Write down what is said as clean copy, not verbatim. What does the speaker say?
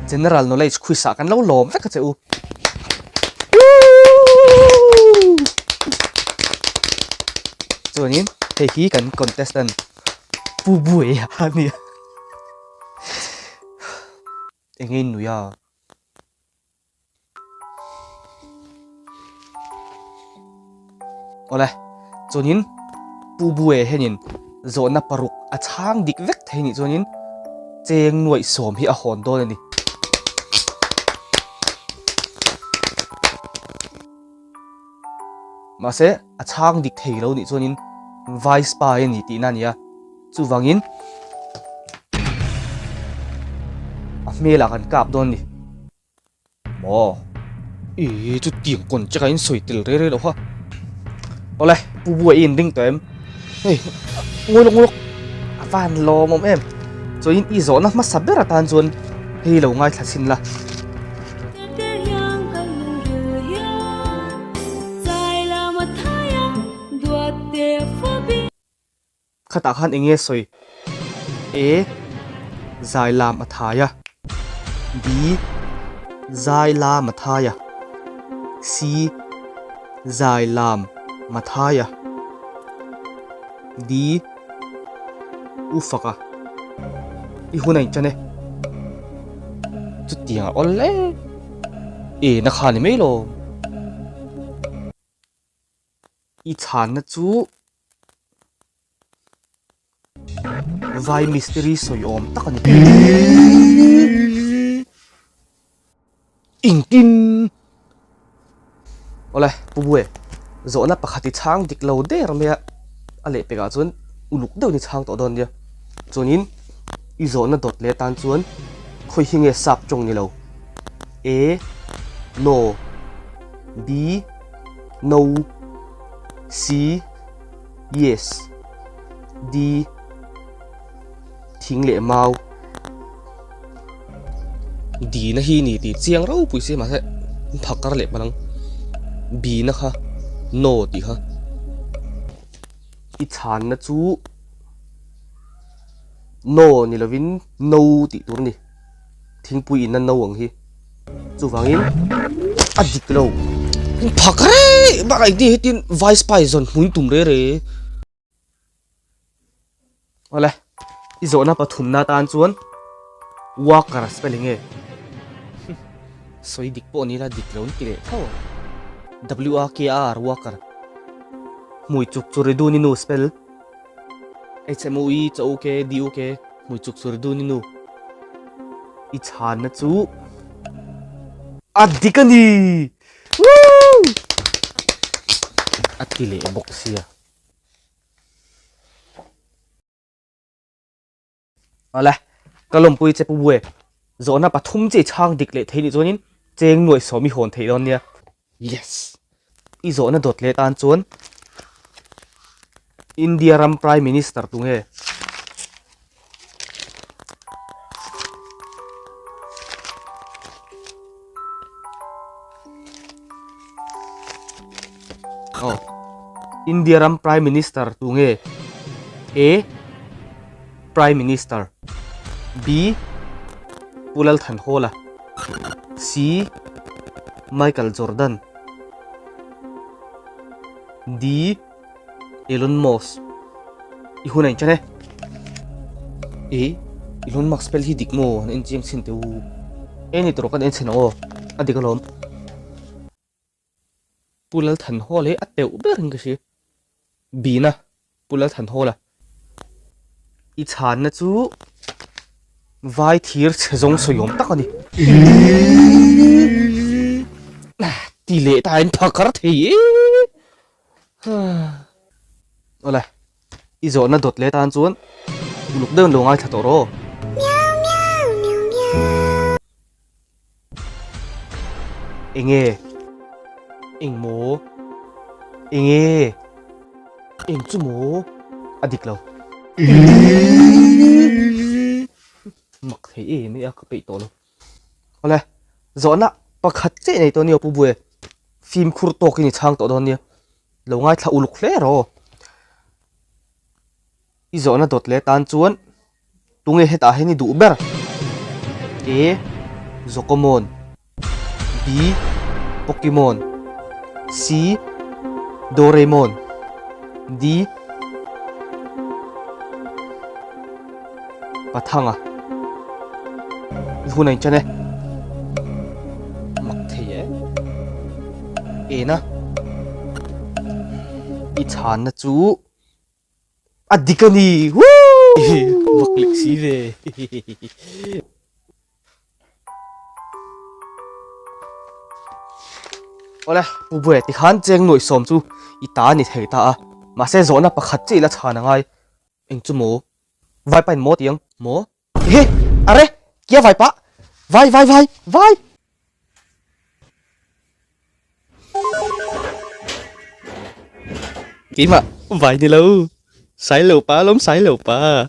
General Knowledge quiz ah kan lo lawm vek a che u. Chuanin hei hi kan contestant Pu Buaia a nia. Enge in nui a? Awle, chuanin Pu Bue hianin zawhna paruk a chhang dik vek thei nih chuanin cheng nuaih sawm hi a hawn dawn a ni. Mahse, a chhang dik thei lo nih chuanin Vice Spy a ni tihna a ni a, chuvangin a hmelah kan kap dawn a ni. Maw? Ih, chutiang kawn che ka in sawi tel rei rei lo kha. Awle, Pu Buai i inring tawh em? Hei, ngawi lawk ngawi lawk, a van lawm awm em? Chuan i zawhna hmasa ber atan chuan hei lo ngaithla chhin la. Khatah khan eng nge sawi? A. Zai lam a thai a. B. Zai lam a thai a. C. Zai lam ma thai a. D. U fak a. I hun a inṭan e. Chutiang a awl e. E na kha ni mai lo. I chhanna chu vai mistiri sawi awm tak a ni. Engtin? Awle, Pu Bue, zawhna pakhat i chhang dik lo der mai a, a lehpekah chuan uluk deuhin i chhang tawh dawn nia. Chuanin i zawhna dawt leh atan chuan khawi hi nge sap tawng ni lo? A, No, B, No, C, Yes, D, Thing leh mau. D na hi ni tih chiang ropui si mahse phak kar leh palang B na kha No tih kha i chhanna chu No ni lovin No tih tur a ni. Thingpui in a no ang hi. Chuvangin a dik lo. Phak rei bak ai ti hetin vice pai zawn hmuin tum re re. Awle, i zawhna pathumna tan chuan Walker spelling nge? Sawi dik pawh ni la dik lo an ti leh tho. W A K A R Walker. Hmui chuk chu ri dun i nu spell. H M O E C O K D O K hmui chuk chu ri dun i nu. I chhanna chu a dik a ni! Woo! A ti leh bawk sia. Awle, ka lawmpui che Pu Bue, zawhna pathum chi chhang dik leh thei nih chuanin cheng nuaih sawm i hawn theih dawn nia. Yes! I zawhna dawt leh tan chuan India ram Prime Minister tunge? Oh. India ram Prime Minister tunge? A. Prime Minister B. Pu Lal Thanhawla C. Michael Jordan D. Elon Musk I hun a inṭan e. E Elon Musk spell hi dik maw an enchiang chhin teh u. E ni tawh kan en chhin ang aw a dik alawm. Pu Lal Thanhawla hi a teuh ber in ka hria. Bina Pu Lal Thanhawla. I chhanna chu vai thir chhe zawng sawi awm tak a ni. Ti leh ta in phakar thei e. Awle, i zawhna dawt leh tan chuan uluk deuhin lo ngaithla tawh rawh. Enge? Eng maw? Enge? Eng chu maw? A dik lo. Mak thei em mai a, ka peih tawh lo. Awle, zawhna pakhat chiah nei tawh nia Pu Bue. Fimkhur tawkin i chhang tawh dawn nia. Lo ngaithla uluk hle rawh. I zawhna dawt leh tan chuan tunge hetah hian i duh ber? A. Zokomon B. Pokemon C. Doraemon D. Pathanga I hun a inṭan e. Mak thei e. Ena I chhanna chu A dik a ni! Woo! Vak leh si ve. Awle, Pu Buaia tikhan cheng nuaih sawm chu i ta a ni thei ta a. Mahse zawhna pakhat chiah ila chhan a ngai. Eng chu maw? Vaipa in maw tiang? Maw? Ehe! Are! Kia vaipa! Vai vai vai! Vai! Keimah vai ni lo. Sailo pa alawm sailo pa.